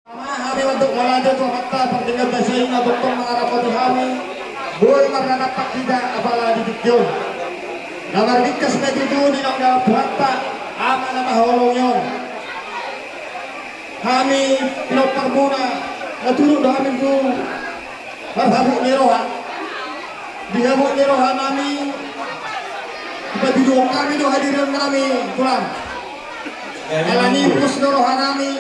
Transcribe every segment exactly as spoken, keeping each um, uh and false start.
Ama, hami mandok mauliate tu Amanta pardenggan basa i na tongtong mangarapoti hami, boi marnadampak hita apala di tingki on. Na marbingkas ma tutu di nang dalan Tuhanta, Ama na mahaholongi on. Hami pinomparmuna, na turut do hami tu marhabot ni roha. Di habot ni rohanami, dipatuduhon hami do hadirionnami, Tulang. Alani i pos do rohanami,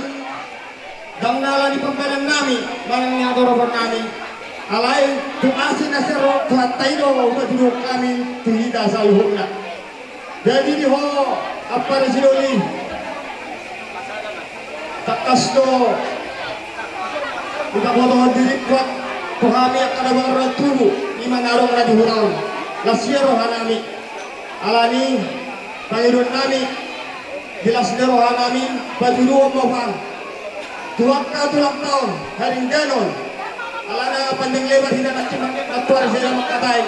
ndang na alani pambahenannami manang ni hatorogonnami. Alai tu asi na sian roha ni Tuhanta i do hupatuduhon hami tu hita saluhutna. Jadi di ho, ampara sidoli, tangkas do hupabotohon diringku tu hami angka na baru na tubu, i ma na adong na di huta on. Las ia rohanami. Alani i, pangidoannami, di las ni rohanami, patuduhon ma hami tu angka tulangta on, haringganon. Alana pandang lebar hita nangkin mangkatai.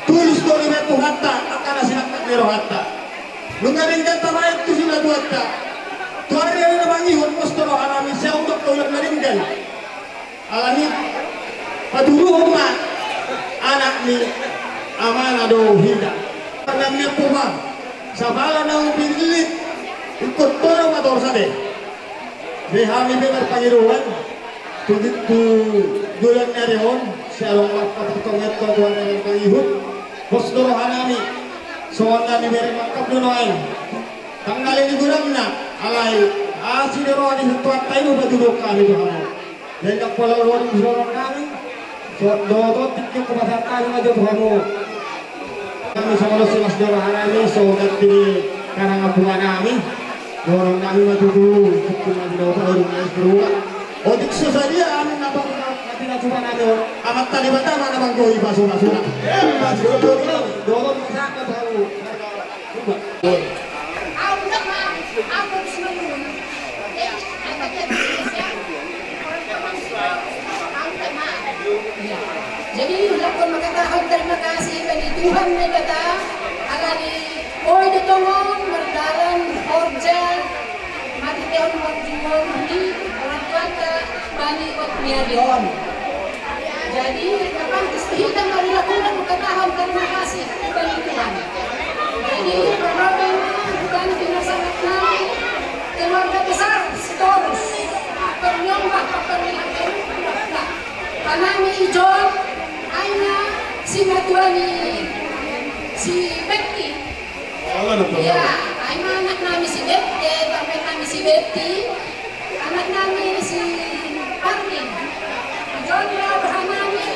Tulus do dibahen Tuhanta angka na sinangkap ni rohanta. Nunga denggan tabahen tu sinatuanta. Tu ari-ari na mangihut pos do rohanami, sai adong do ulaon na denggan. Alani i, patuduhon ma anak ni amana do hita. Pangan ni ampupa, sapala na umbillit, ingkon tona ma torus ate. Jadi hami pe marpangidoan tu, tu joloan ni ari on, sai adong ma patartonget tu ari-ari na mangihut. Pos do rohanami, songon na nibereng mangkap do nuaeng. Tanggal i di godangna, alai asi ni roha ni Tuhanta i do patuduhon hami tu hamu. Jadi ndang pola luar di joloan nami. So, dohot tingki on hupasahat hami ma jo tu hamu. Hami songon on silas ni rohanami, so ganti ni karang ampuanami. Dohonon nami ma tutu, tutu nami dohot hamu na sirua. Otik so sadia hami na pang, na pinatupa nami on. Amanta Debata ma na manggohi pasu-pasuna. Emma tutu. Dohonon ma sangkap hamu. Jadi, ulahon ma hata terima kasih bagi Tuhan Debata, alani boi do tongon mardalan horja, marhitehon horja ni orang tuanta, bani hot ni ari on. Jadi, na pantas tu hita ma ulaon on mangkatahon terima kasih hubani Tuhan. Jadi, parrobe ma hubani pinasahat nami, keluarga besar Sitorus, pernyombah, pernyataan, anakmi John, Aina, si matua ni si Betti. Ia, ai ma anak nami si Betti, eh, pamen nami si Betti, anak nami si Parmin. John Rob hanami,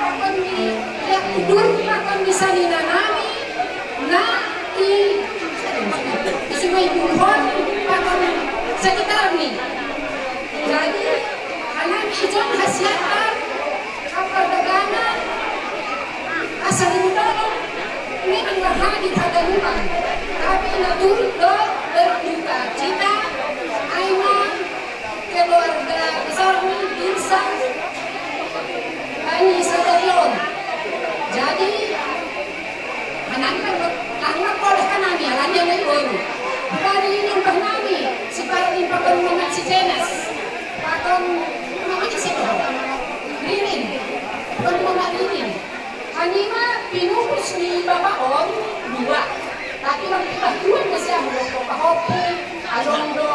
pakon ni, ia, udur, pakon ni sanina nami, na i, i Sungai Bulhon, pakon sekitar ni. Jadi, hanami John hasiangan, Pardagangan, asa ringgit memang berhadi pada lubang, tapi na turut do berduka cita, ai ma keluarga besar ni Binsa Bani Sadarion. Jadi, hanami kan, hanami, alani na i boru. Bukan ini umpah nami, si Parmin pakon mama si Jenas. Pakon mama si Ririn. Pakon mama Ririn. Hanima pinupus ni bapa on dua. Tapi mangkibah tuan na sian do pahompu, adong do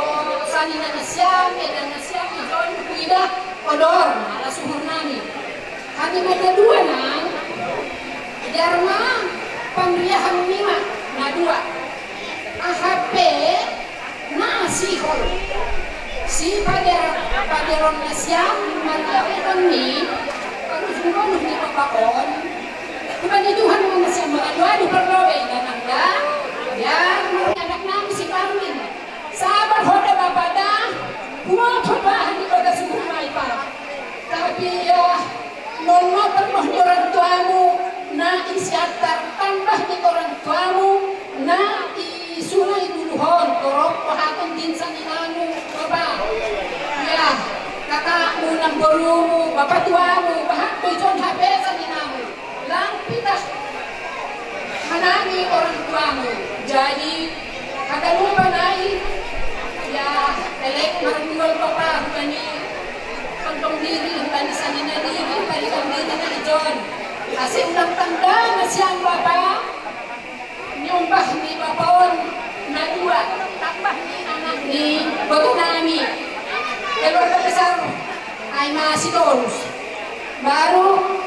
sanina na sian, eda na sian, ijon huida odor, ala suhur nami. Hanima na dua nang, biar ma pangriahan nima na dua. Aha pe na sihol si pader, paderon na sian marlaweton ni parujung-ujung ni bapa on. Hubani Tuhan ma na sian mangadu-adu parlobe i nang da. Biar ma anak nami si Parmin. Sabar ho da bapa da. Humoto bahen i pada suhur nai pa. Tapi ia, nonna termoh ni orang tuamu, na i siantar tambah ni orang tuamu, na i Sungai Bulhon, torop bahen din saninamu, bapa. Ia, kakakmu, namborumu, bapa tuamu, bahen do jon hape saninamu. Lang pitah hanami orang tuamu. Jadi, haganupan nai, ia, elek marjual Tambah ni bapa on na dua, tambah ni anak ni boto nami, keluarga besar, ai ma Sitorus. Baru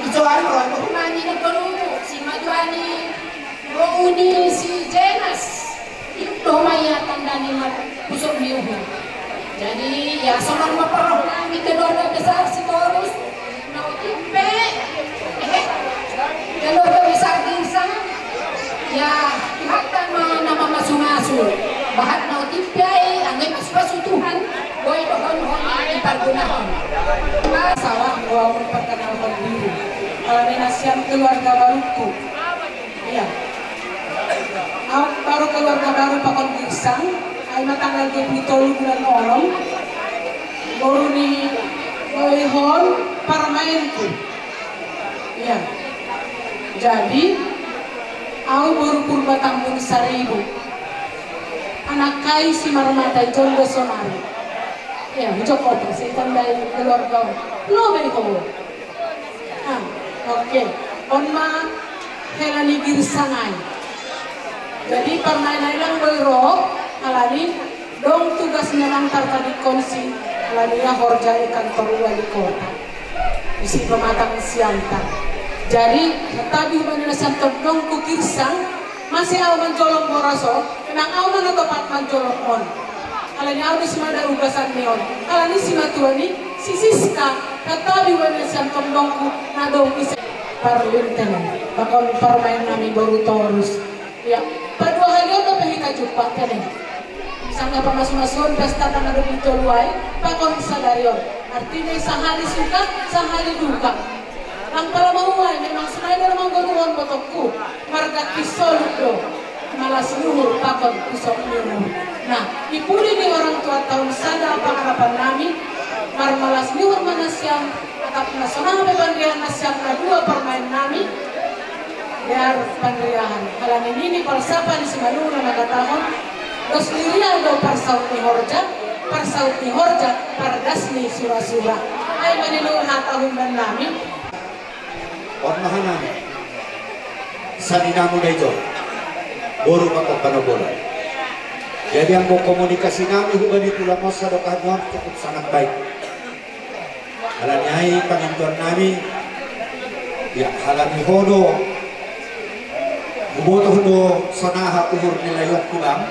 ijoan ro tu rumah ni na boru, si matua ni boru ni si Jenas. Itu ma ia tanda ni mar-, pusok ni uhum. Jadi, ya, songon ma parroha nami keluarga besar Sitorus. Nau tipe, eh, keluarga besar Girsang, ya, Tuhanta ma na mamasumasu. Bahat nau tipe, anggo i pasupasu Tuhan, boi dohonhon dipargunahon. Salah, gua memperkenalkan diri. Kalau nasiam keluarga baruku. Iya. Au baru keluarga baru pakon Girsang, ai ma tanggal dua puluh tolu bulan onom, boru ni Boihon parmaenku. Iya. Jadi, au boru Purba Tambun Saribu. Anak kai si marmata ijon do sonari. Iya, hujok oto, si tandai keluarga. Lo bego. Ah, oke. On ma hela ni Girsang ai. Jadi parmaen ai lang boi ro, alani dong tugas ni amang tartadingkon si, alani ia horja i kantor wali kota. Isi pematang sianta. Jadi, tabi hubani nasiam tondongku Girsang, mase au manjolom boras on, memang au ma na topat manjolom on. Alani au do simada ugasan ni on. Alani simatua ni si Siska, tatabi hubani nasiam tondongku na dong ise. Parlintene, pakon parmaen nami boru Torus. Ya, padua hali on dope hita jumpa tene. Sanga pamasumasuon pesta tanggal dua puluh tolu ai, pakon sadari on. Artina sahali suka, sahali duka. Nang pala mahuai, memang sonai do na manggoruhon botongku. Marganti solup do. Malas ni uhur pakon pusok ni uhur. Nah, di pudi ni orang tua taon sada pangarapan nami, marmalas ni uhur ma nasiam, atap na sonang pe pandean nasiam na dua parmaen nami, biar pandean. Alani nini palsapan ni simalungun na mangkatahon, dos ni rial do parsaut ni horja, parsaut ni horja, pardas ni surasura. Ai ma nini hata umbahen nami. On ma hanami. Sanina muda ijo. Boru pakon panobolan. Jadi anggo komunikasi nami hubani tulang on sadokah nuan cukup sangat baik. Alani ai pangintuan nami, ya, alani ho do, huboto do sonaha uhur ni lae on tu bang.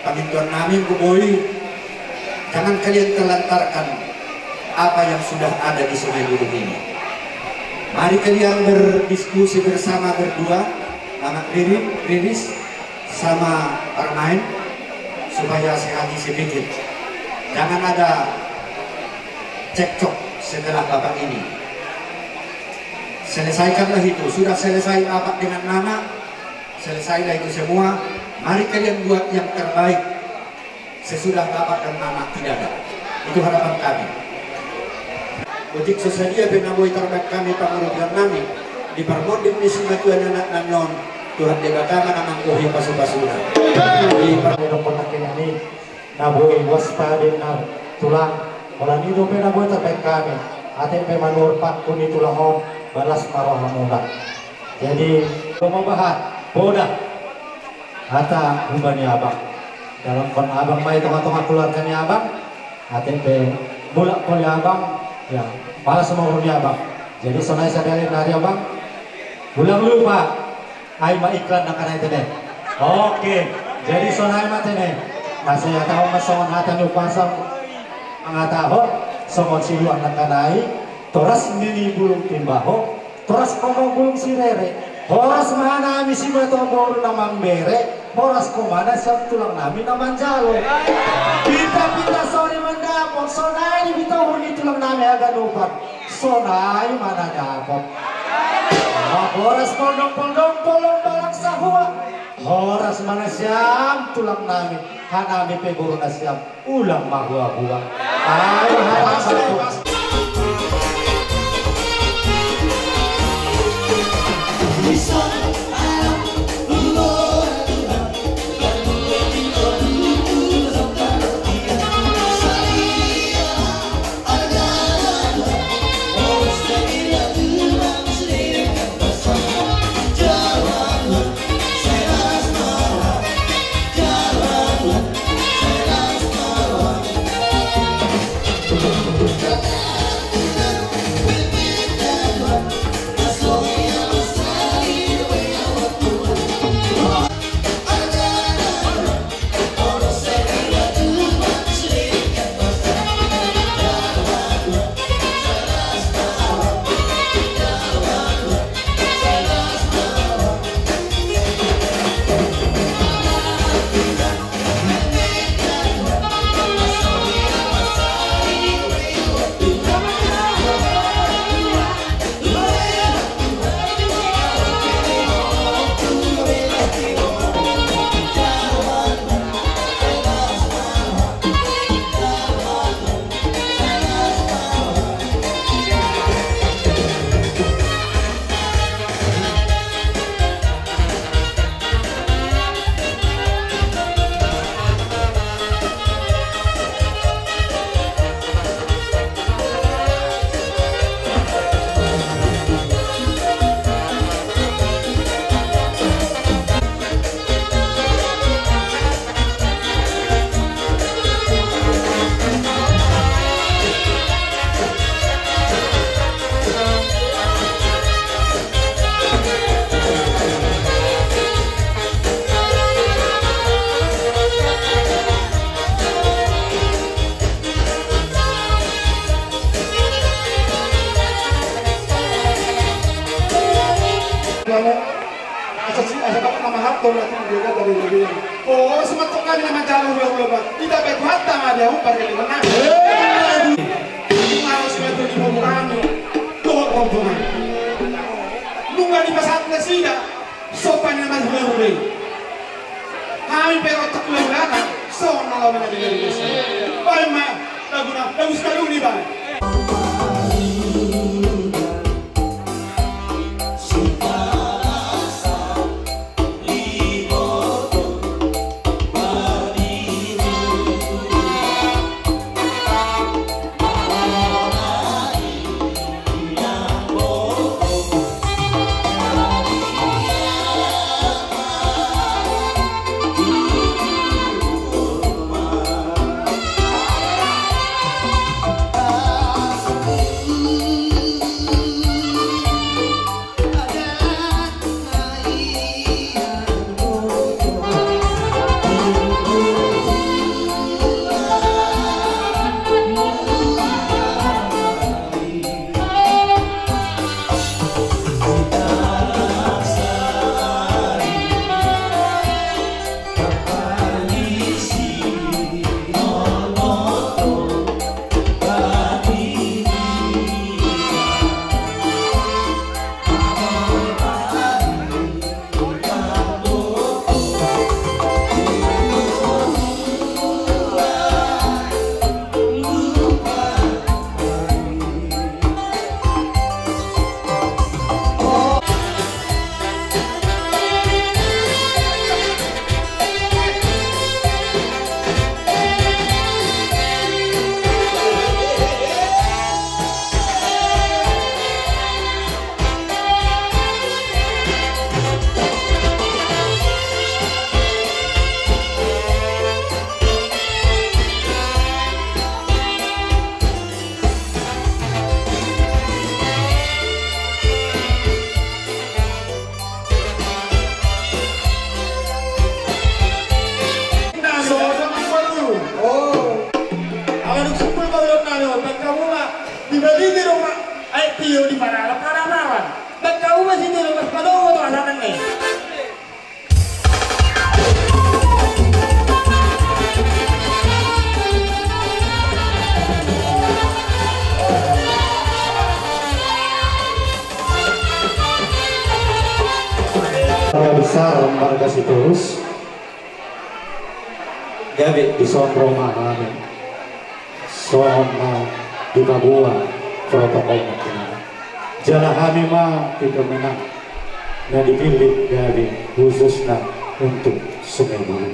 Pangintuan nami, guboi, jangan kalian telantarkan apa yang sudah ada di Sungai Burung ini. Mari kalian berdiskusi bersama berdua, Anak Ririn, Riris, sama Parmaen, supaya sehati sepikir. Jangan ada cekcok setelah bapak ini. Selesaikanlah itu. Sudah selesai bapak dengan mama, selesailah itu semua. Mari kalian buat yang terbaik sesudah bapak dan mama tidak ada. Itu harapan kami. Otik so sadia pe na boi tarbaen hami pangurupion nami di parmonding ni simatua ni anak nami on, Tuhan Debata ma na manggohi pasupasuna. Di par- Di dohot nangkiningan i, na boi wasta di na tulang, holan i dope na boi tarbaen hami, ate pe manuhor pangku ni tulang on, balas ma rohamuna. Jadi, do ma bahat, poda hata hubani abang. Dalan kon abang ma i tongatonga keluarga ni abang, ate pe mulak poli abang, ya, balas ma uhur ni abang. Jadi, sonai sadari nari abang, ulang lupa, ai ma iklan nangkaning i tene. Oke, jadi sonai ma tene. Nasa i hatahon ma songon hata ni umpasa, manghatahon, songon siluan nangkaning i, toras nini bulung timbaho, toras komo bulung sirere, horas ma hanami simatua boru na mambere, horas komo ma nasiam tulang nami na manjalo. Pita-pita sori mandapot, sonai di pita uhur ni tulang nami haganupan, sonai ma na dapot. Horas pondong-pondong, polong balak sahua, horas ma nasiam tulang nami, hanami pe boru nasiam. Ulang ma hua-hua. Ayo, hata satu. Tong na tinggi kata di mobil. Oh, semeton kami na manjalo hula-hula ba. Ita pe Tuhanta ma dia umpar ke lima na. Ini malas metu di mobil kami. Tuh rombongan. Nunga di pasar nasida. Sopan na manjalo hula-hula. Kami pe rotak hula-hula na. So na lawan na di mobil. Baik ma. Lagu na. Lagu sekali ini baik. Ala dung simpul ma ulon nami on, bangka muna. Di baligi do ma, ai tio di parara, parara. Bangka muna sini do, pas padomu tu asaran ni. Keluarga besar marga Sitorus. Gabe dison ro ma hami. Songon na dipaboa protokol na tinana. Jala hami ma tim pemenang na dipillit gabe khususna untuk Sungai Bulu.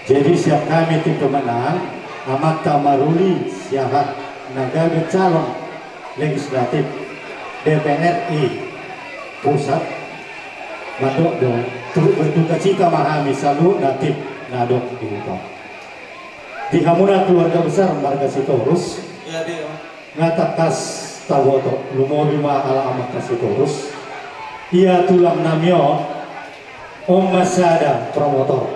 Jadi siap hami tim pemenang, Amanta Maruli Siahaan na gabe calon legislatif D P R I pusat, mandok do, turut berduka cita ma hami saluhutna tim na adong di huta on. Di hamuna keluarga besar marga Sitorus, iya, Dio, nga tangkas taboto, lumobi ma ala Amanta Sitorus. Ia tulang nami on, on ma sada promotor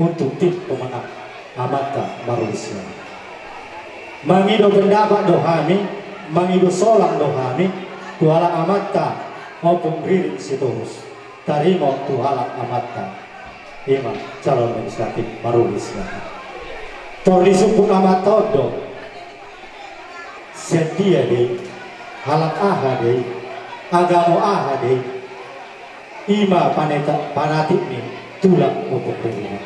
untuk tim pemenang Amanta Maruli Siahaan. Mangido pendapat do hami, mangido solang do hami tu halak Amanta Ompung Ririn Sitorus. Taringot tu halak Amanta, i ma calon legislatif Maruli Siahaan. Tor disungkun Amanta on do, sian dia do i, halak aha do i, agama aha do i, i ma paneta-, panatik ni tulang Ompung Ririn on.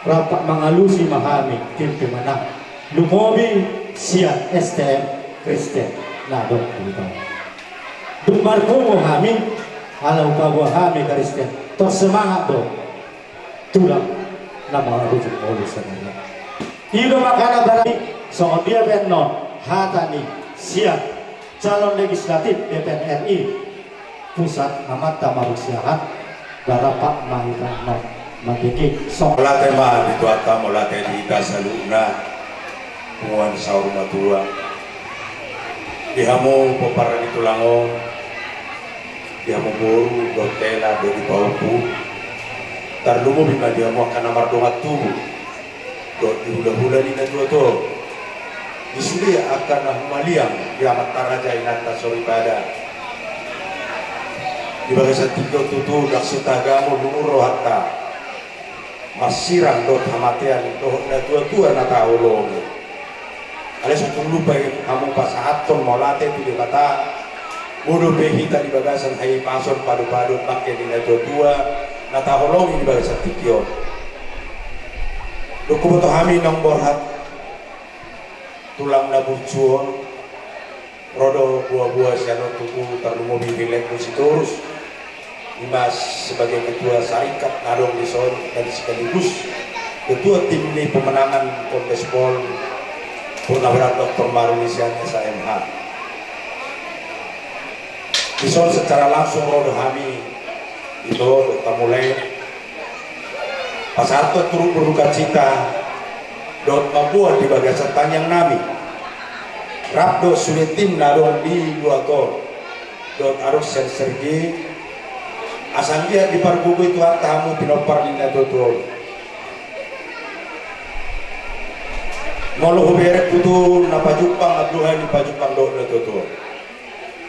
Rap mangalusi ma hami tim pemenang, lumobi sian S T M Kristen na adong di huta on. Dung marpungu hami, ala hupaboa hami Kristen, tor semangat do tulang na marujung ngolu sadari on. I do makana barani songon dia pe annon hata ni sian calon legislatif D P R I pusat Amanta Maruli Siahaan, barapa ma hita na mandiki song. Mauliate ma di Tuhanta, mauliate di hita saluhutna, punguan saur matua. Di hamu pomparan ni tulang on, di hamu boru dohot hela dohot di pahompu, tarlumobi ma di hamu angka na mardongan tubu dohot di hulahula ni natuatua on. Di sude angka na humaliang di amanta raja, inanta soripada. Di bagasan tingki on tutu ndang so tagamo lungun rohanta marsirang dohot hamatean dohot natuatua na taholongi. Alai so tung lupa hamu pasahathon mauliate tu Debata, boi dope hita di bagasan hahipason padopadoan bangke ni natuatua na taholongi di bagasan tingki on. Dung huboto hami naung borhat tulang na burju on, ro do boaboa sian on tutu, tarlumobi hilekmu Sitorus, i ma sebagai ketua sarikat na adong dison dan sekaligus ketua tim ni pemenangan Kombes Pol Purnaberan Doktor Maruli sian S A M H. Dison secara langsung ro do hami, ito, dohot hamu lae, pasahathon turut berdukacita dohot mamboan di bagasan tangiang nami. Rap dohot sude tim na adong di luat on dohot adong sian Sergi, asa anggiat dipargogoi Tuhanta hamu pinompar ni natuatua on. Molo hubereng tutu na pajumpang, abluha ni pajumpang dohot natuatua on.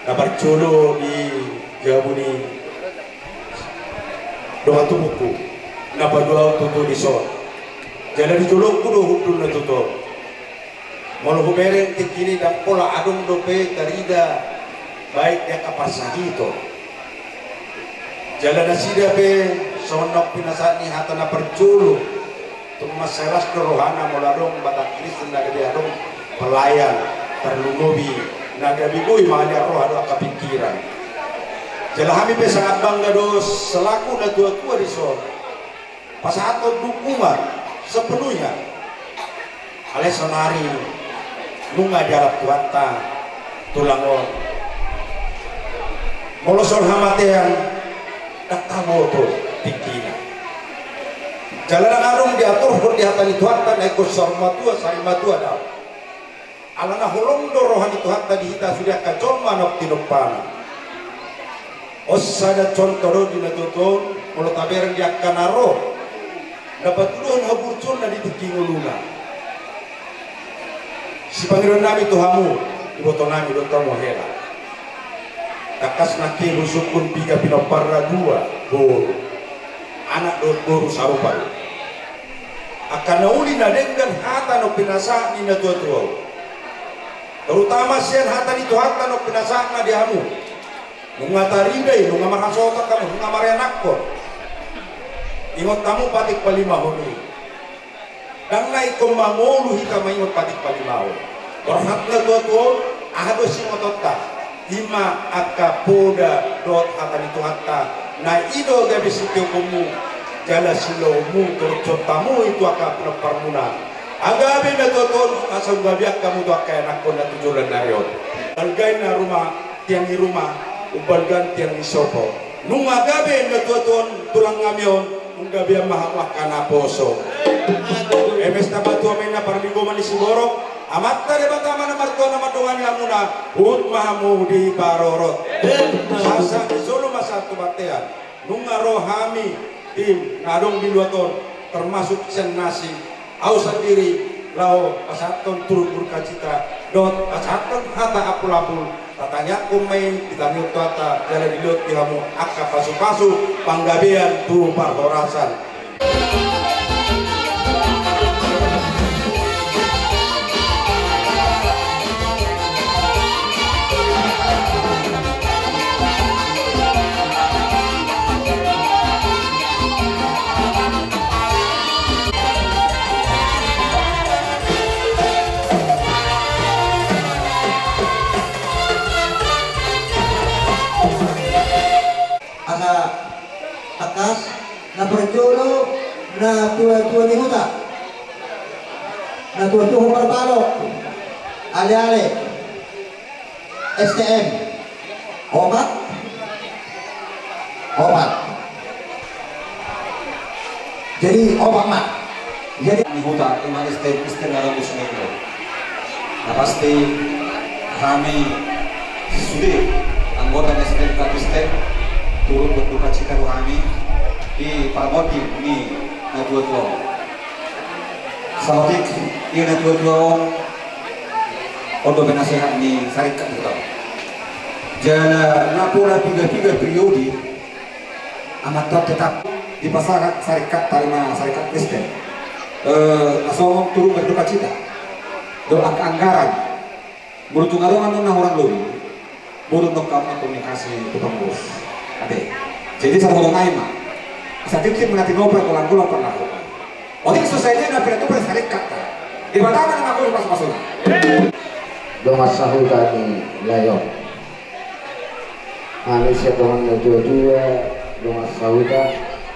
Na parjolo di jabu ni dongan tubungku, na paduahon tutu dison. Jala di jolongku do hundul na tutu. Molo hubereng tingki i ndang pola adong dope tarida baik di angka parsahiton. Jala nasida pe songon na pinasahat ni hata na parjolo. Tung mansai las do rohana molo adong Batak Kristen na gabe adong pelayan, tarlumobi na gabe boi mangaliat roha dohot angka pingkiran. Jala hami pe sangat bangga do selaku natuatua dison pasahathon dukungan sepenuhnya. Alai saonari nunga dialap Tuhanta tulang on. Molo songon hamatean, ndang taboto tingkina. Jala ndang adong diaturhon di hata ni Tuhanta na ingkon saur matua, sari matua, daong. Ala na holong do roha ni Tuhanta di hita sude angka jolma na tinompana. On sada contoh do di natuatua on, molo tabereng di angka na ro na patuduhon haburjuonna di tingki ngoluna. Sipangidoan nami tu hamu, iboto nami dohot hamu hela. Tangkas nangkin husungkun piga pinomparna dua boru, anak dohot boru sarupa do. Angka na uli na denggan hata na pinasahat ni natuatua on. Terutama sian hata ni Tuhanta na pinasahatna di hamu. Nunga tarida i, nunga marhasohotan hamu, nunga marianakhon. Ingot hamu patik palimahon i. Ndang na ingkon mangolu hita maingot patik palimahon. Borhat natuatua on, aha do singotonta? I ma angka poda dohot hata ni Tuhanta, na i do gabe sitiopmu jala siulaonmu, torus jontamu i tu angka pinomparmuna. Asa gabe natuatua on, asa umbahen gabe angka mutu angka ianakhon na tu joloan ni ari on. Balga i na ruma, tiang ni ruma, umbalga tiang ni sopo. Nunga gabe natuatua on tulang nami on, umgabean ma hamu angka naposo. Eme sitamba tua ma inna parlinggoman ni siborok, Amanta Debata ma na martua na mandongani hamuna, huhut ma hamu diparorot. Sahat-sahat ni solu ma sahat tu bontean. Nunga ro hami tim na adong di luat on, termasuk sian nasi, au sandiri, laho pasahathon turut berdukacita dohot pasahathon hata ampulapul. Tatangiangkon ma i, ditangiangkon Tuhanta jala dilehon di hamu angka pasupasu panggabean tu parhorasan. Asa tangkas, na parjolo natuatua ni huta, natuatua Humbal Balok, aleale, S T M, opat, opat. Jadi opat ma. Jadi ni huta i ma S T M Kristen Arambus Menggo. Na pasti hami sude anggota ni S T M Kristen turut berdukacita do hami di parmonding ni natuatua on. Saotik i natuatua on, on do penasehat ni sarikat huta on. Jala na pola piga-piga periode, amanta on tetap dipasahat sarekat, tarima sarekat Kristen. Eh, na songon turut berdukacita. Dohot anggaran. Molo tung adong annon na hurang lobi, bodo nangkin hamu komunikasi tu pengurus. Ate. Jadi, saruhut nai ma. Asa tip-tip muna tinopa, golang-golang pangalaho. Otik susah i na pinatupa sarekat. Debata ma na mangolu pasu-pasuna. Dongan sahuta ni lae on. Hami sian dongan na tua-tua, dongan sahuta,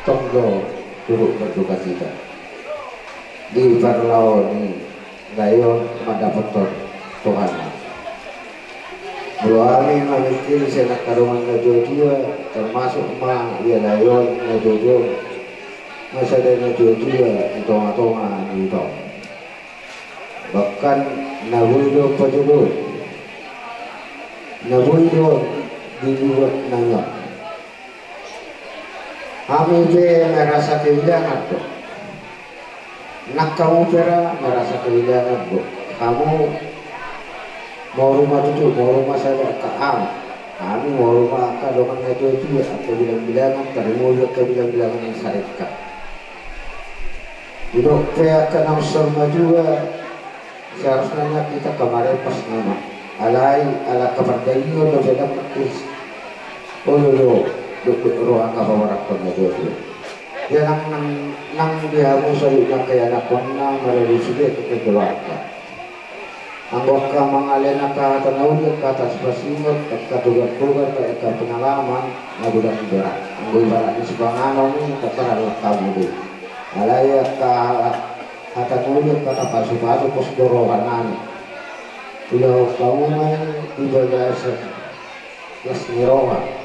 tong do turut berdukacita di parlao ni lae on mandapothon Tuhan. Molo hami mamingkiri sian angka dongan na tua-tua, termasuk ma ia lae on na tua-tua on, ma sada na tua-tua di tonga-tonga ni huta on. Bahkan na boi do pajodohon, na boi do diliwat nami on. Hami pe merasa kehilangan do. Nang hamu pe ra merasa kehilangan do. Hamu moru ma tutu, moru ma sada angka am. Hami moru ma angka dongan na tua-tua, angka bilang-bilangan, tarlumobi angka bilang-bilangan na sarekat. Didok pe angka na unsur matua, seharusna nian hita angka marempas nama. Alai ala angka pardalion dope dapot is. Olo do, dokdok ro angka pamorakhon na tua-tua. Ia nang, nang, nang di hamu saluhutna angka ianakhonna, maradu sude tu keluarga. Anggo angka mangalean angka hata na uli, angka hata sipasingot, angka togar-togar, angka pengalaman na godang berat. Anggo ibarat ni sipanganon i, angka taralap hamu do i. Alai angka hata na uli, angka tapasu-pasu, pos do roha nami. Ulaon hamu ma i di bagasan las ni roha.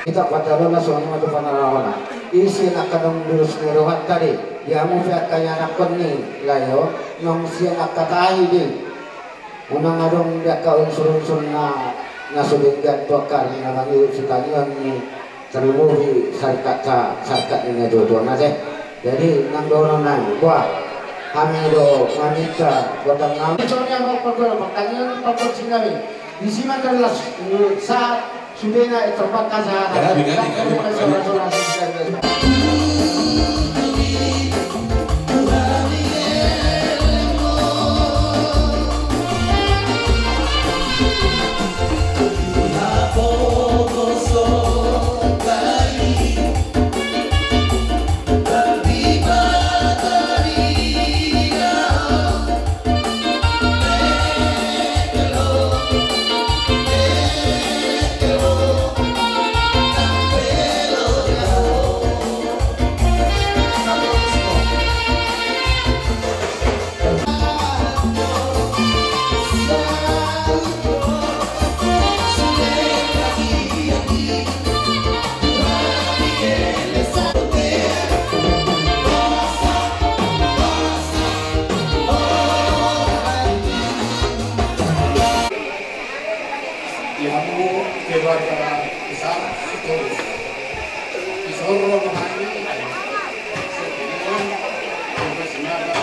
Hita patarona songon i ma tu panarahona. Ise na angka naung lurus ni rohanta do i. Di hamu pe angka ianakhon ni lae on, naung sian angka tahi do i. Unang adong di angka unsur-unsur na, na so denggan tu angka ari na mangido sitangiang ni, tarlumobi sarekat, sarekat ni na tua-tua on, ate. Jadi nang dohonon nai, bah, hami do maminta gotang nami. Songon i ma panggola, pertanyaan, panggola sinami. Disi ma terlas, eh, sahat sudena, eh, terbatas sahat. Gabe, gabe, gabe, gabe. Di hamu keluarga besar Sitorus. Di son ro ma hami, Sitorus, Sitorus Sinaga.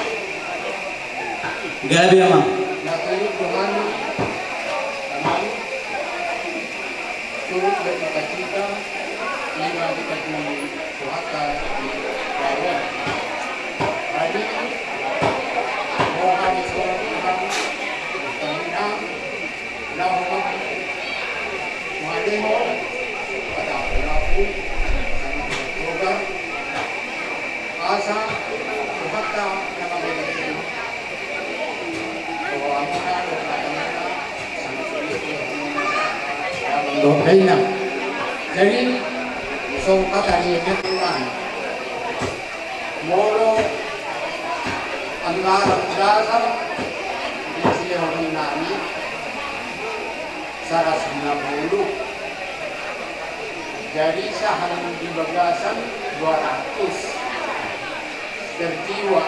Gabe, Amang. Na taingot do hami, Amang, turut berdukacita, lima kita di Tuhanta di Lae on. Jadi, roha ni saluhut hami, Tuhan, na homa, malemo, pada pelaku, sama keluarga, asa, Tuhanta, nama bebek. Dohot reina. Jadi, so hata ni Tuhan. Molo anggaran dasar di silehon nami saratus lima puluh. Jadi, sahat di bagasan dua ratus. Tertiwa.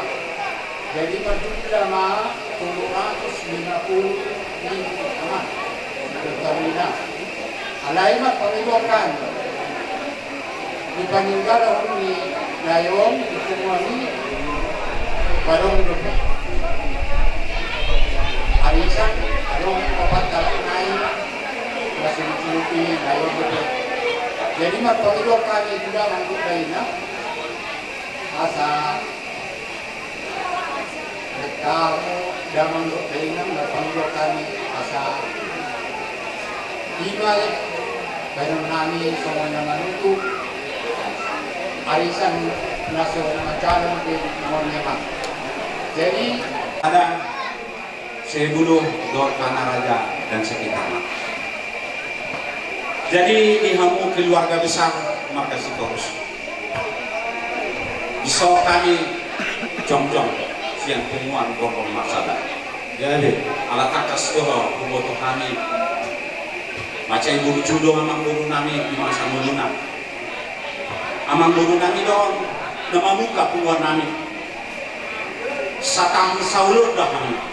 Jadi, marjumlah ma tolu ratus lima puluh ribu, Amang. Alai ma pangidoan di paninggalhon ni lae on, di punguan i, barang dope. Isan, adong opat halak nai, masih diculupi, nai on dope. Jadi, marpangido hami tu damang dohot dainang, asa, hamu damang dohot dainang, marpangido hami, asa, ima, bahenon nami, songon na manutup, arisan, na so manjalo, di, songon na ma. Jadi, ada Sebulu dohot Tanah Raja dan sekitarnya. Jadi di hamu keluarga besar marga Sitorus, dison hami jongjong sian punguan Borgor Marsada. Jadi ala tangkas do huboto hami, mansai burju do amangboru nami di masa ngoluna. Amangboru nami do na mamungka punguan nami. Satahun saulon do hami.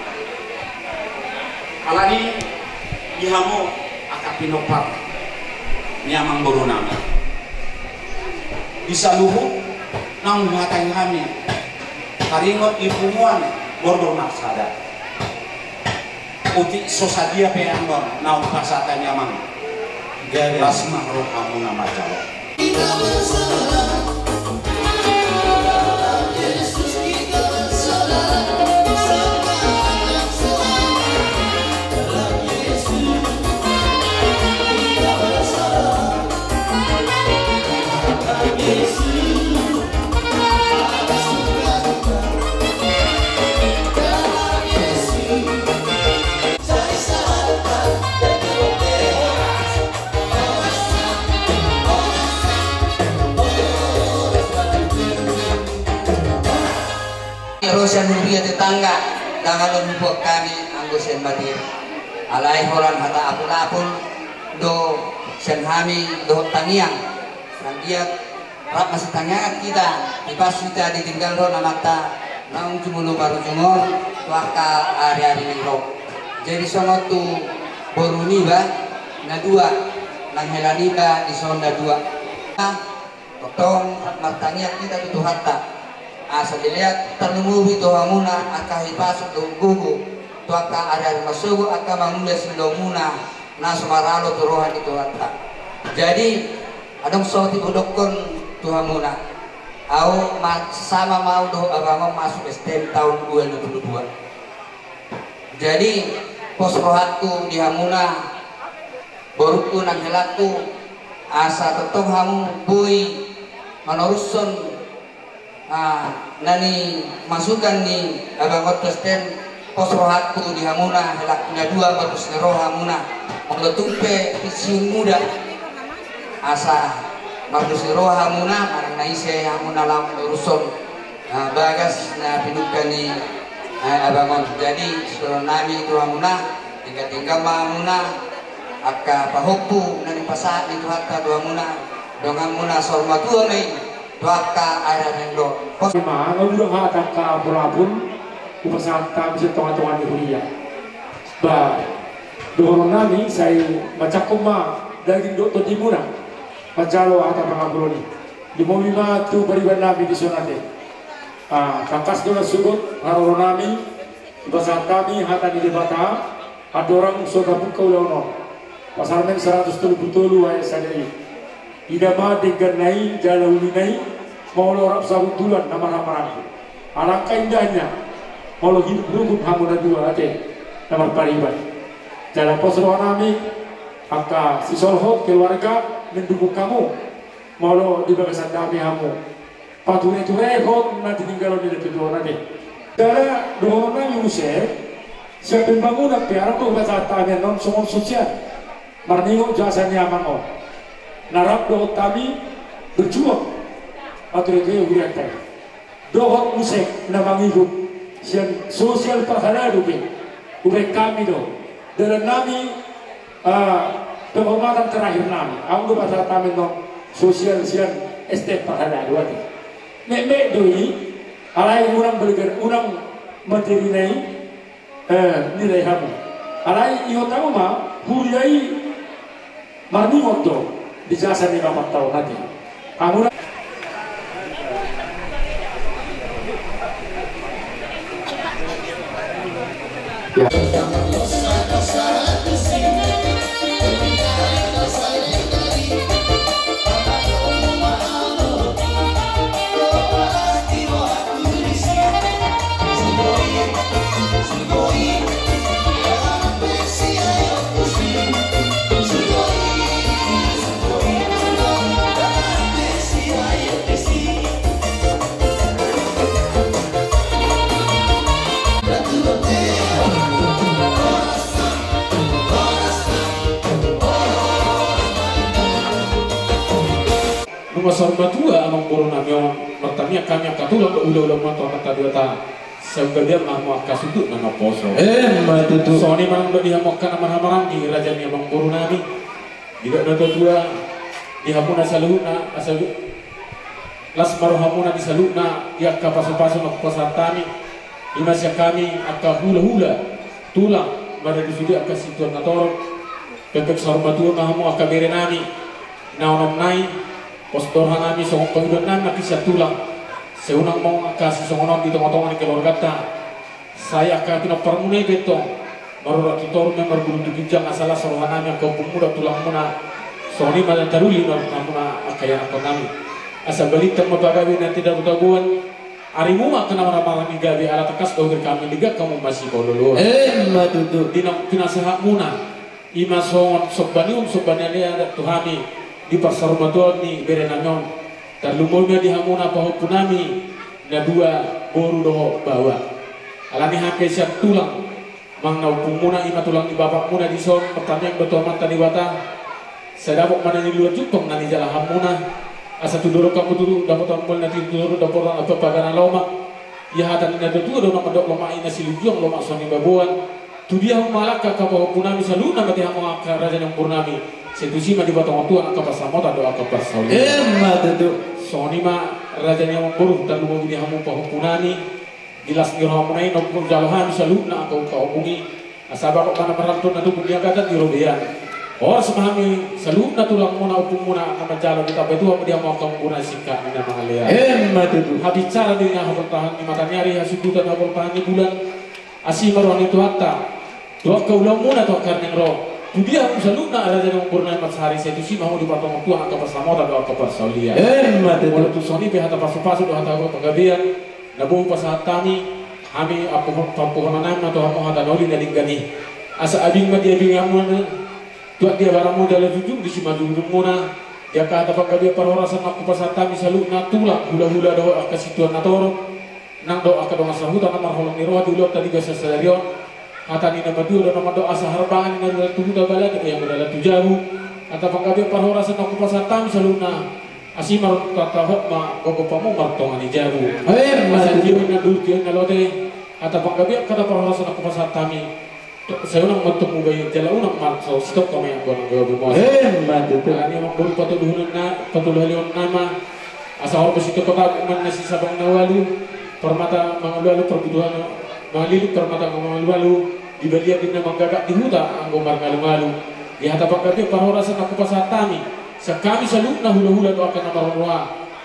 Alani i di hamu angka pinompar ni amangboru nami, di saluhut naung huhatai hami taringot di punguan Borgor Marsada. Otik so sadia pe anggo naung pasahat ni amang. Gabe. Las ma rohamuna manjalo. Ro sian huria tetangga, dang adong hubuat hami anggo sian materi. Alai holan hata apul-apul do sian hami dohot tangiang. Nang dia rap masitangiangan hita, dipasu hita ditinggalhon Amanta naung jumolo marujung on tu angka ari-ari ni ro. Jadi songon tu boru niba na dua, nang hela niba dison na dua. Nah, tongtong rap martangiang hita tu Tuhanta, asa dilehon tarlumobi tu hamuna angka hahipason dohot gogo tu angka ari-ari marsogot, angka mangula siulaonmuna na so maralo tu roha ni Tuhanta. Jadi adong saotik hudokkon tu hamuna. Au ma, sama ma au dohot abang on masuk S T M taon dua ribu dua puluh dua. Jadi pos rohangku di hamuna, borungku nang helangku, asa tongtong hamu boi manorushon, ah, na ni masukan ni abang on tu S T M. Pos rohangku di hamuna, helangku na dua, mardos ni roha hamuna. Molo tung pe pensiun muda, asa mardos ni roha hamuna, manang na ise hamuna laho manorushon, ah, bagas na pinungka ni, ah, abang on. Jadi sidohonon nami tu hamuna, denggan-denggan ma hamuna angka pahompu na nipasahat ni Tuhanta tu hamuna, donganmuna saur matua ma i tu angka ari-ari na ro. Pos. Ima, nga udang hata angka apul-apul hupasahat hami sian tonga-tonga ni huria. Ba, dohonon nami sai manjangkon ma daging dohot tondimuna manjalo hata pangapulon i. Lumobi ma tu pariban nami dison ate. Ah, tangkas do na sogot haroro nami, hupasahat hami hata ni Debata, andorang so tapungka ulaon on. Psalmen saratus tolu pulu tolu ayat sada i. Ida ma dengganna i jala ulina i, molo rap sahundulan na marhaha marangkup. Alangka indahnya molo hidup rukun hamu na dua ate na marpariban. Jala pos roha nami angka sisolhot keluarga mendukung hamu molo di bagasan dame hamu pature-turehon na tininggalhon ni natuatuanta. Jala dohonon nami muse, sian pembangunan pe adong do hupasahat hami annon songon sosial. Marningot jasa ni amang on. Na rap dohot hami berjuang pature-ture hurianta i. Dohot muse na mangihuthon sian sosial parhalado pe. Hubaen hami do dalan nami, ah, penghormatan terakhir nami. Adong do pasahat hami annon sosial sian S T M parhalado ate. Metmet do i, alai unang berger, unang materina i, eh, nilai hamu. Alai ingot hamu ma, huria i marningot do di jasa ni bapanta on ate. Hamu na. Ya. Nunga saur matua amangboru nami on, martamiang hami angka tulang dohot hulahula muna tu Amanta Debata. Sai gabe ma hamu angka sundut na naposo. Emma tutu. Songon i ma nang dohot di hamu angka na marhahamaranggi, raja ni amangboru nami. Didok na tua-tua, di hamuna saluhutna, asa las ma rohamuna di saluhutna di angka pasupasu na hupasahat hami. I ma sian hami angka hulahula, tulang, mada di sude angka situan na torop. Pepek saur matua ma hamu angka bere nami na onom nai. Pos do roha nami songon pangidoan nami na sian tulang. Sai unang mangangka sisongon on di tongatonga ni keluarganta. Sai angka pinomparmuna i pe tong, marurat tu toru, marbulu tu ginjang, asa las roha nami angka ompungmuna, tulangmuna. Songon i ma na taruli ma rohamuna angka ianakkon nami. Asa balintang ma pagabe na tinadotabo-taboan. Arimu ma angka na marhahamaranggi gabe, ala tangkas dohot hami, denggan hamu masipaolo-oloan. Emma tutu. Di na pinasahatmuna. I ma songon somba ni uhum, somba ni adat tu hami di parsaurmatuaon ni bere nami on. Tarlumobi ma di hamuna pahompu nami na dua, boru dohot baoa. Alani i hami pe sian tulang, manang na ompungmuna, i ma tulang ni bapakmuna dison, martamiang do tu Amanta Debata. Sai dapot ma na niluat jumpang na nijalahanmuna. Asa tu dolok hamu tutu dapotan moli na tintu, tu dolok dapotan apa pagana lomak. Ia hata ni na tua-tua do na mandok, lomak i na silinjuang, lomak so nibaboan. Tu dia hamu mangalangka angka pahompu nami saluhutna, mate hamu angka raja ni amangboru nami. Sai tusi ma dipatonga Tuhan angka pansamotan dohot angka parsaulian. Emma tutu. Songon i ma raja ni amangboru, tarlumobi di hamu pahompu nami. Di las ni rohamuna i na hujalo hami saluhutna angka ungka ompung i. Asa bagot ma na marantun na tubu ni agatan di robean. Horas ma hami saluhutna tulangmuna, ompungmuna na manjalo, ditambai Tuhan ma di hamu angka umurna singkat ni na mangalean. Emma tutu. Habicara di na haportahan ni mata ni ari, hasundutan haportahan ni bulan. Asi ma roha ni Tuhanta tu angka ulaonmuna tu angka na naeng ro. Tu dia hamu saluhutna raja ni amangboru nami, mansari sai tusi ma hamu dipatonga Tuhan angka pansamotan dohot angka parsaulian. Emma tutu. Molo tung songon i pe hata pasupasu dohot hata panggabean na boi hupasahat hami, hami ampu-, ampuhonon nami ma tu hamu hata na uli na denggan i. Asa abing ma diabingi hamu, tuat di abaranmu jala junjung di simanjujungmuna. Di angka hata panggabean parhorasan na hupasahat hami saluhutna tulang, hulahula dohot angka situan na torop, nang dohot angka dongan sahuta na marholong ni roha di ulaonta di bagasan sadari on. Hata ni na matua do na mandok, asa harbangan ni na dolan tu huta, balani do na dolan tu jabu. Hata panggabean parhorasan na hupasahat hami saluhutna. Asi ma roha, tangkas hot ma gogo pamu martonga ni jabu. Emma tutu. Asa tio ni na duru, tio ni na lote. Hata panggabean, hata parhorasan na hupasahat hami. Sai unang ma tong muba i, jala unang ma so sitongka ma i anggo na gabe mos. Emma tutu. Alani i amangboru, patoluhon na, patoluhon na ma. Asa horbo sitongka, tabu ma na sisabang na ualu. Parmata mangalualu, parbutuhan mangalilut, parmata mangalualu. Di balian ninna manggagak, di huta anggo marngalungalu. Di hata panggabean parhorasan na hupasahat hami sian hami saluhutna hulahula dohot angka na marroha,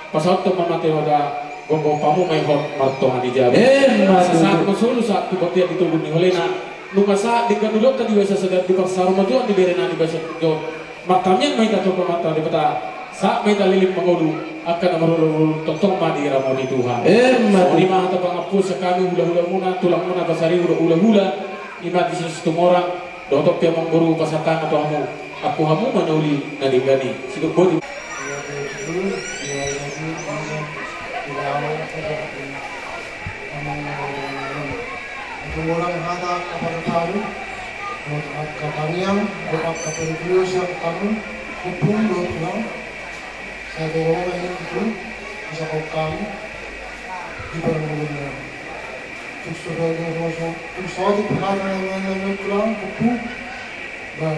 pasahathon ma mate mata, gogo pamu ma i hot martonga ni jabu. Emma tutu. Sahat ma solu sahat tu bontean di togu ni holena. Nunga sahat denggan ulaonta di bagasan sadari on di parsaurmatuaon ni bere nami di bagasan sadari on. Martamiang ma hita tu Amanta Debata. Sahat ma hita leleng mangolu, angka na marolopolop tongtong ma diramoti Tuhan. Emma tutu. Songon i ma hata pangampu sian hami hulahulamuna, tulangmuna, pasaribu dohot hulahula, i ma di Situmorang, dohot pe amangboru, pasahat hami tu hamu, ampu hamu ma na uli na denggan i. Sidok boti. Tumorang hata angka partalu, dohot angka tangiang, dohot angka paribio sian hamu, ompung dohot tulang, sai gogo ma i tutu, bisa hot hamu di parngoluon. Tung so, tung so, tung so, tung so, tulang, ompung. Ba,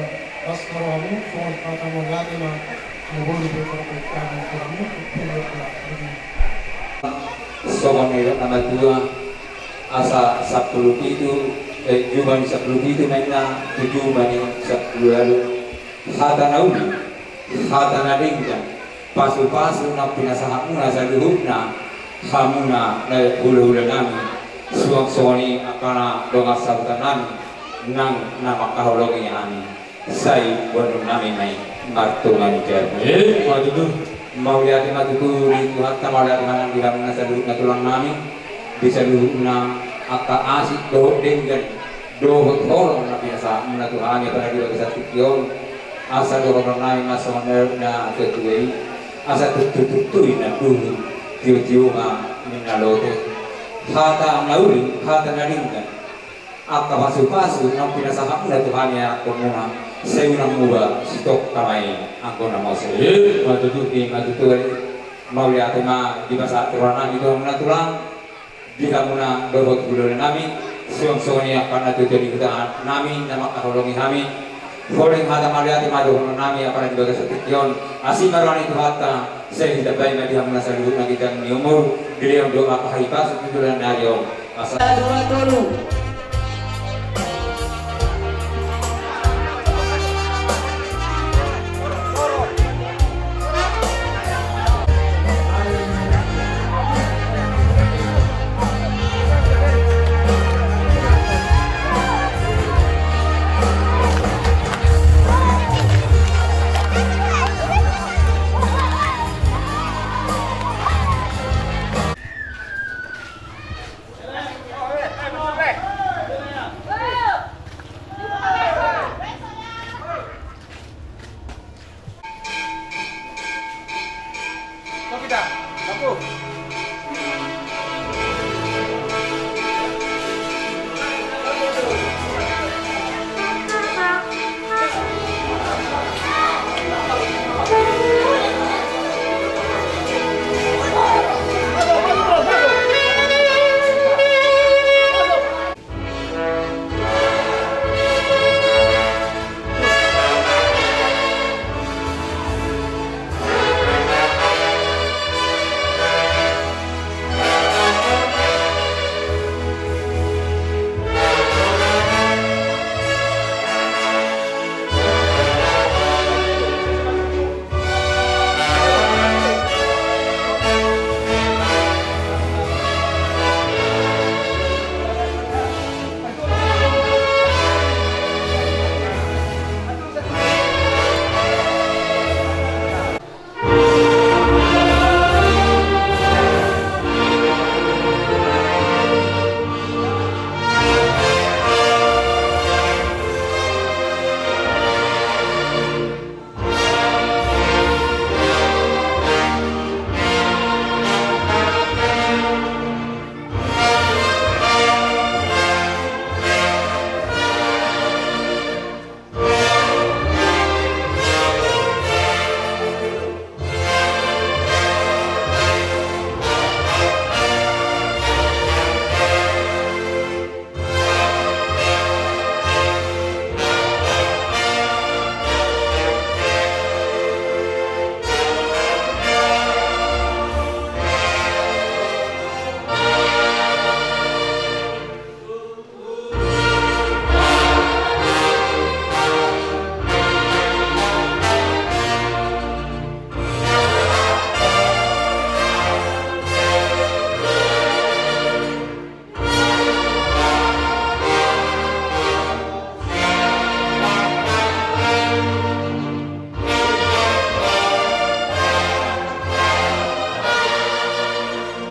las ma rohamu, songon hata mauliate ma, na boi dipasahat hamu, songon na nidok ni na matua, asa sampulu pitu, eh, juma ni sampulu pitu ma inna, tu juma ni sampulu ualu, hata na uli, hata na denggan, pasupasu naung pinasahatmuna saluhutna, hamuna na hulahula nami, suang songon i angka na dongan sahuta nami, nang na mangkaholongi hami, sai boanon nami ma i martonga ni jabu. Eh, ma tutu. Mauliate ma tutu di Tuhanta, mauliate ma nang di hamuna saluhutna tulang nami, di saluhutna angka asing dohot denggan, dohot holong na pinasahatmuna tu hami, apalagi di bagasan tingki on. Asa dohonon nami ma songon na nidok ni na tuatua i, asa tutu-tutu i na duru, tio-tio ma ninna lote. Hata na uli, hata na denggan, angka pasupasu naung pinasahatmuna tu hami ianakkonmuna, sai unang muba, sitongka ma i anggo na mauliate. Eh, ma tutu, eh, ma tutu. Mauliate ma di bagasan rohanami tu hamuna tulang, di hamuna dohot hulahula nami, songon i angka na tutu di huta nami na mangkaholongi hami. Holan hata mauliate ma dohonon nami, apala di bagasan tingki on, asi ma roha ni Tuhanta, sai ditambai ma di hamuna saluhutna ginjang ni umur, dilehon do angka hahipason tu joloan ni ari on. Asa.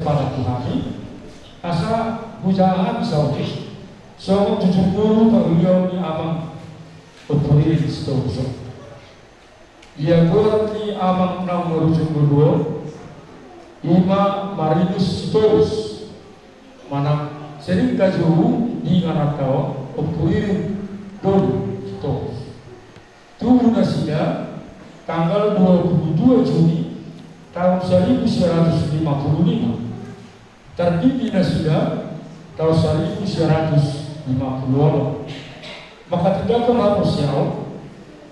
Padan tu hami, asa hujaha hami saotik songon jujur ngolu paruliaon ni amang Ompu Ririn Sitorus on. Ia goar ni amang na marujung ngolu on, i ma Marinus Sitorus, manang sering hajou di ingananta on Ompu Ririn Dolu Sitorus. Tubu nasida tanggal dua puluh dua Juni tahun saribu sia ratus lima puluh lima. Tardipi nasida tahun saribu sia ratus lima puluh onom. Manghatindanghon haporseaon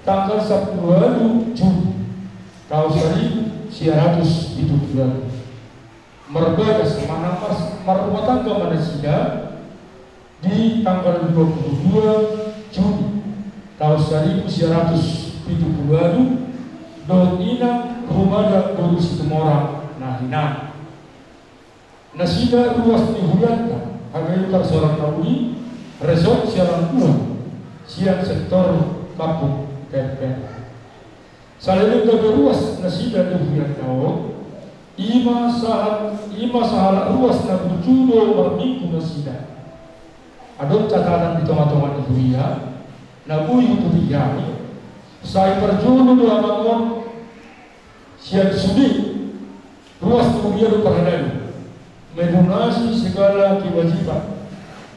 tanggal sampulu ualu Juni tahun saribu sia ratus pitu puluh ualu. Marbagas manang mar-, marrumah tangga ma nasida di tanggal dua puluh dua Juni tahun saribu sia ratus pitu puluh ualu dohot inang Rumada boru Situmorang na hinan. Nasida ruas ni hurianta Hagayukan Sorong na Uli, Resort Sialang Ua, sian sektor Kampung Tempe. Saleleng gabe ruas nasida di hurianta on, i ma sahat, i ma sahalak ruas na burju do marminggu nasida. Adong catatan di tongatonga ni huria na boi hututup hami, sai parjolo do amang on sian sude ruas ni huria dohot parhalado melunasi segala kewajiban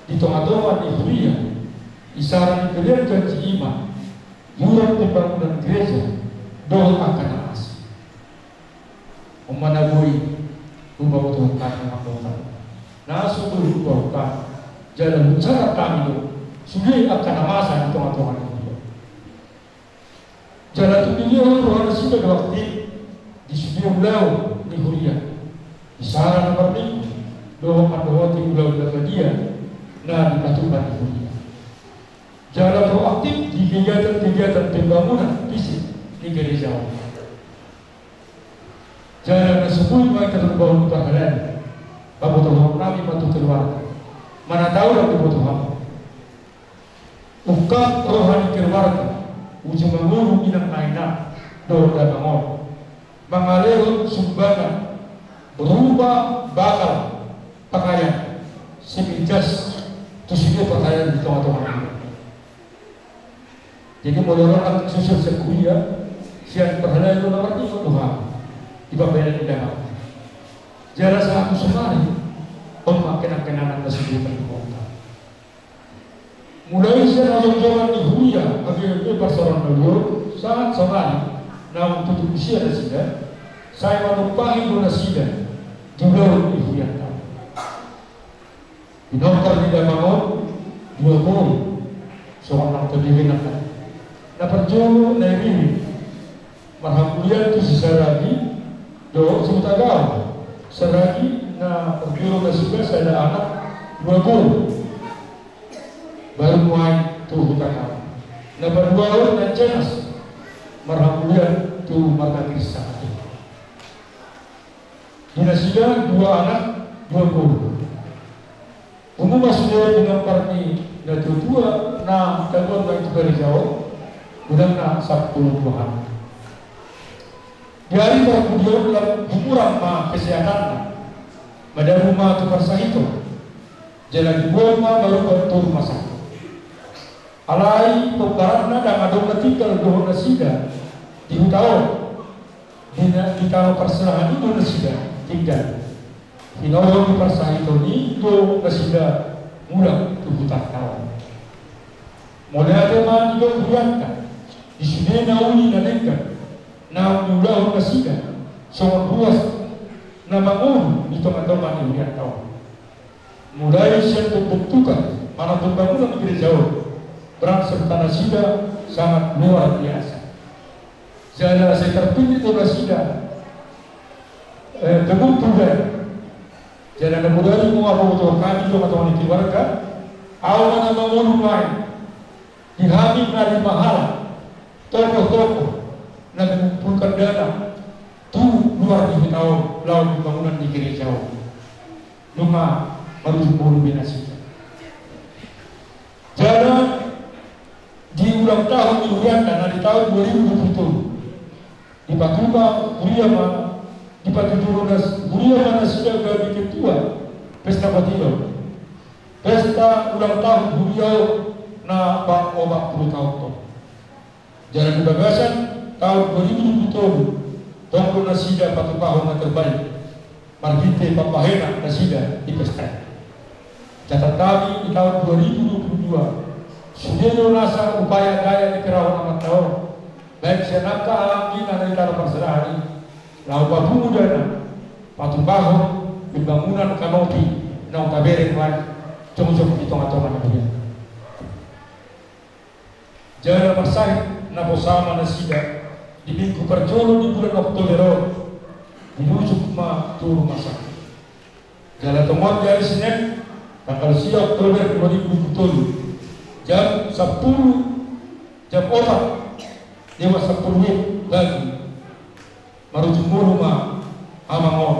di tongatonga ni huria, isara ni pelean janji i ma iuran pembangunan gereja dohot angka na asing. Mana boi hupabotohon hami, Amanta, na so boi hupabotohon hami, jala hujaha hami do sude angka na masa di tongatonga ni huria. Jala tung dilehon roha nasida do aktif di sude ulaon ni huria, di sala na marminggu dohot mandohoti ulaon na badia na dipatupa ni huria. Jala proaktif di kegiatan-kegiatan pembangunan fisik di gereja on. Jala na so boi ma hita tarlumobi parhalado, pabotohon nami ma tu keluarga. Mana tahu dang diboto hamu. Ungkap roha ni keluarga, uju mangolu inang na inang dohot damang on, mangalehon sumbangan berupa bakal, pakaian, siminjas, tu sude parhalado di tongatonga ni huria. Jadi molo ro angka susul sekuria sian parhalado na marniko Tuhan, dipabaen indahan. Jala sahat tu sonari, on ma kenangkenangan na sude tarlumobi. Mulai sian hajongjongan ni huria, hagiotna parsaoran na liat, sahat sonari naung tutup usia nasida, sai manumpahi do nasida di ulaon ni hurianta. Pinompar ni damang on dua boru, songon naung tadingkon nangkin. Na parjolo Nai Ririn, marhamulian tu si Saragi dohot si Hutagaol. Saragi na parjolo nasida sada anak dua boru, baru nuaeng tu Hutagaol. Na paduahon Nai Jenas, marhamulian tu marga Kristus. Di nasida dua anak dua boru. Umur ma sude pinompar ni natuatua na tabuan nai tu gereja on, godangna sampulu dua hali. Di ari parpudi on lam humurang ma kesehatanna, madabu ma tu parsahiton, jala diboan ma marubat tu rumah sakit. Alai pombaranna ndang adong na tinggal dohot nasida di huta on. Di na, di tano parserahan i do nasida tinggal. Hinorhon ni parsahiton i do nasida mulak tu hutanta on. Mauliate ma didok hurianta di sude na uli na denggan naung niulahon nasida songon ruas na mangolu di tongatonga ni hurianta on. Mulai sian pembentukan manang pembangunan gereja on, peran serta nasida sangat luar biasa. Jala sai tarpillit do nasida, eh, teguh tu Tuhan. Jala na mudari ma pabotohon hami tu tongatonga ni keluarga, ahu ma na mangolu nuaeng di hami na lima halak tokoh-tokoh na mengumpulkan dana tu luar ni huta on laho pembangunan di gereja on. Nunga marujung ngolu be nasida. Jala di ulang tahun ni hurianta na di tahun dua ribu dua puluh tolu, dipatupa huria ma, dipatuturu nas-, huria ma nasida gabe ketua pesta patilo, pesta ulang tahun huria on na paopat pulu tahun on. Jala di bagasan taon dua ribu dua pulu tolu, tong do nasida patupahon na terbaik marhite pambahenan nasida di pesta i. Catat hami di taon dua ribu dua pulu dua, sude do nasa upaya daya dikerahon Amanta on, baik sian angka anggi na di tano parserahan i, laho papungu dana patupahon pembangunan kanopi naung tabereng lae jongjong di tongatonga ni huria. Jala marsahit naposo ma nasida di minggu parjolo di bulan Oktober on, dirujuk ma tu rumah sakit. Jala tongon di ari Senin, tanggal sia Oktober dua ribu dua pulu tolu, jam sampulu, jam opat lewat sampulu menit pagi, marujung ngolu ma amang on,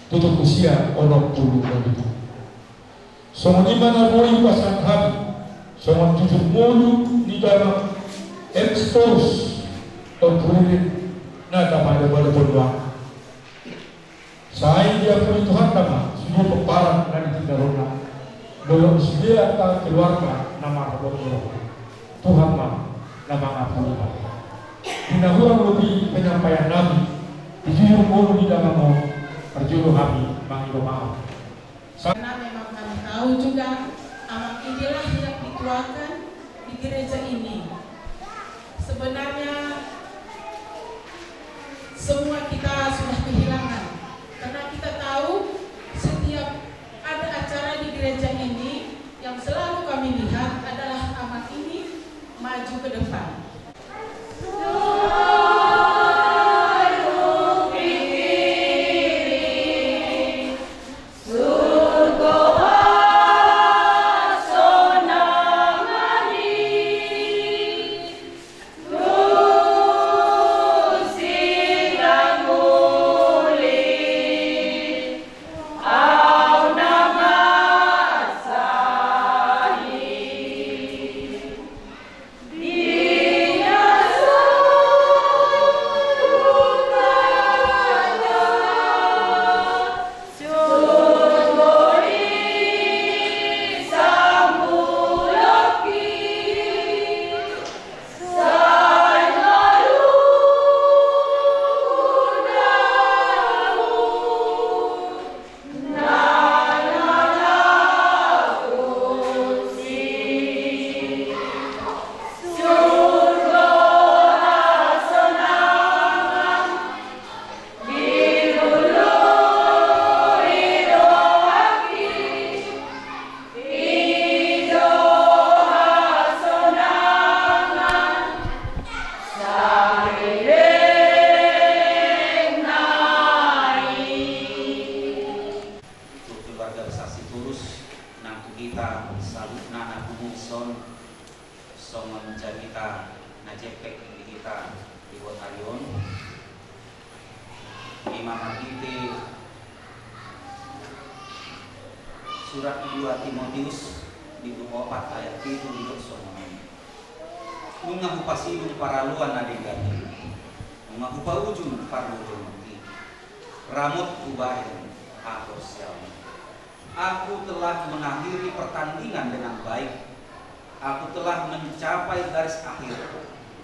tutup usia onom pulu ualu tahun. Songon i ma na boi pasahat hami songon jujur ngolu ni damang M. Sitorus Ompu Ririn na tapadopadopon nuaeng. Sai diampuni Tuhanta ma sude pomparan na ditinggalhonna, dohot sude angka keluarga na marhabot ni roha. Tuhan ma na mangampuni hami. Di na hurang lobi penyampaian nami di jujur ngolu ni damang on, parjolo hami mangido maaf. Karena memang kami tahu juga, Amang, inilah yang dituakan di gereja ini. Sebenarnya semua kita sudah kehilangan Maju ke depan. Untuk keluarga besar Sitorus, nang tu hita saluhutna na pungu dison, songon carita na jempek di hita di buat ari on, ima marhite surat dua Timotius bindu opat ayat pitu didok songon on. Nunga hupasidung paraloan na denggan i, nunga hupaujung parlojongon i, ramot hubahen haporseaon. Aku telah mengakhiri pertandingan dengan baik. Aku telah mencapai garis akhir,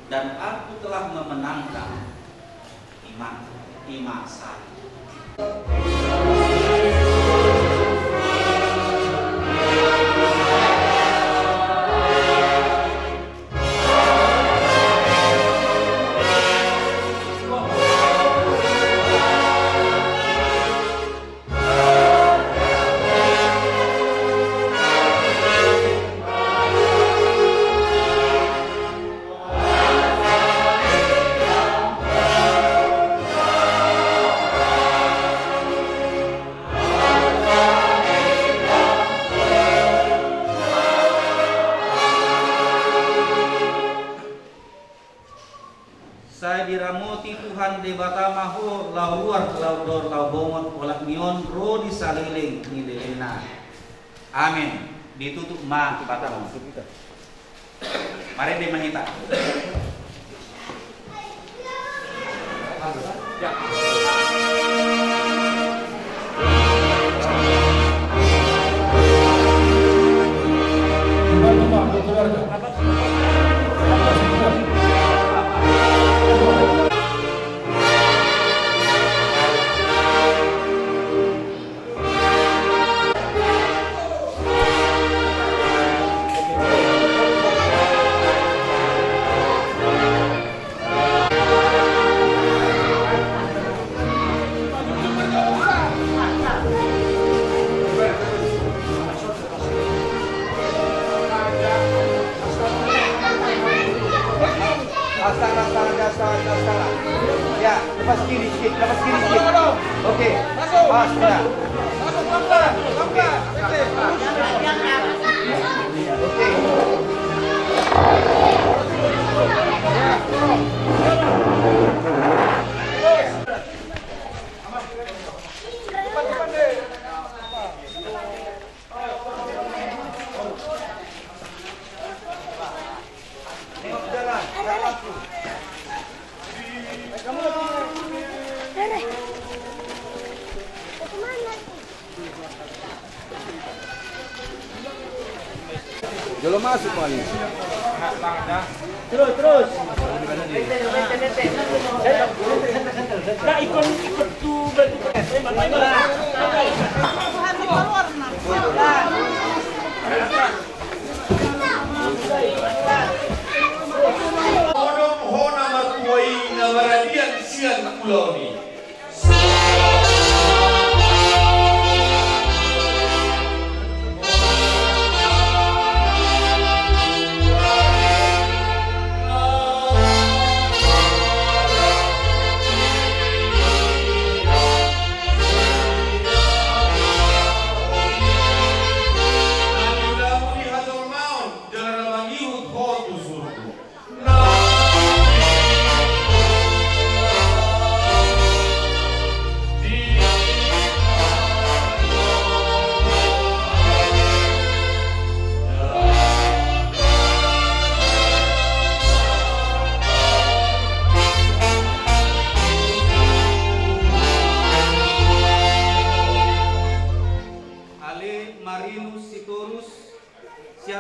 dan aku telah memenangkan. Ima, ima sai. Sai diramoti Tuhan Debata ma ho, laho ruar, laho dor, laho bongot, olat ni on ro di saleleng ni lelengna. Amen. Ditutup ma Debata. Marende ma hita. Astaga, astaga, astaga, astaga. Ya, lepas kiri sedikit, lepas kiri sedikit. Oke. Pas, ya. Oke. Jolo masuk paling. Terus, terus. Nggak ikut, ikut tuh, bantu. Onom hona martua i na maradian sian ulaon i.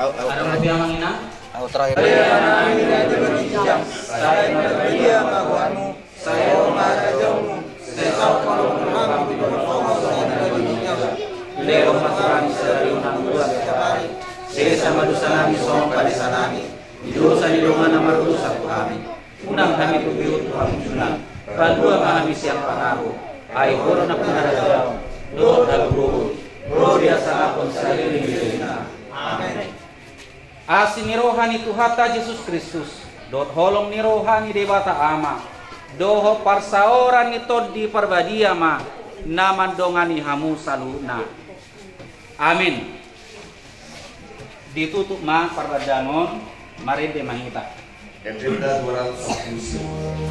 Au, au. Adong na pe, Amang Inang? Au terakhir. Sai ma dia ma goarmu, sai ro ma harajaonmu, sai saut ma lomo ni roham di banua tonga on songon na di banua surgo. Lehon ma tu hami sadari on hangoluan siapari. Sesa ma dosanami songon panesanami di dosa ni dongan na mardosa tu hami. Unang hami togihon tu pangunjunan, palua ma hami sian pangago. Ai Ho do nampuna harajaon dohot hagogoon, ro di hasangapon saleleng ni lelengna. Amen. Asi ni roha ni Tuhanta Jesus Kristus, dohot holong ni roha ni Debata Ama, dohot parsaoran ni Tondi Parbadia ma na mandongani hamu saluhutna. Amen. Ditutup ma pardandanon, marende ma hita. Endenta dua ratus empat puluh sembilan.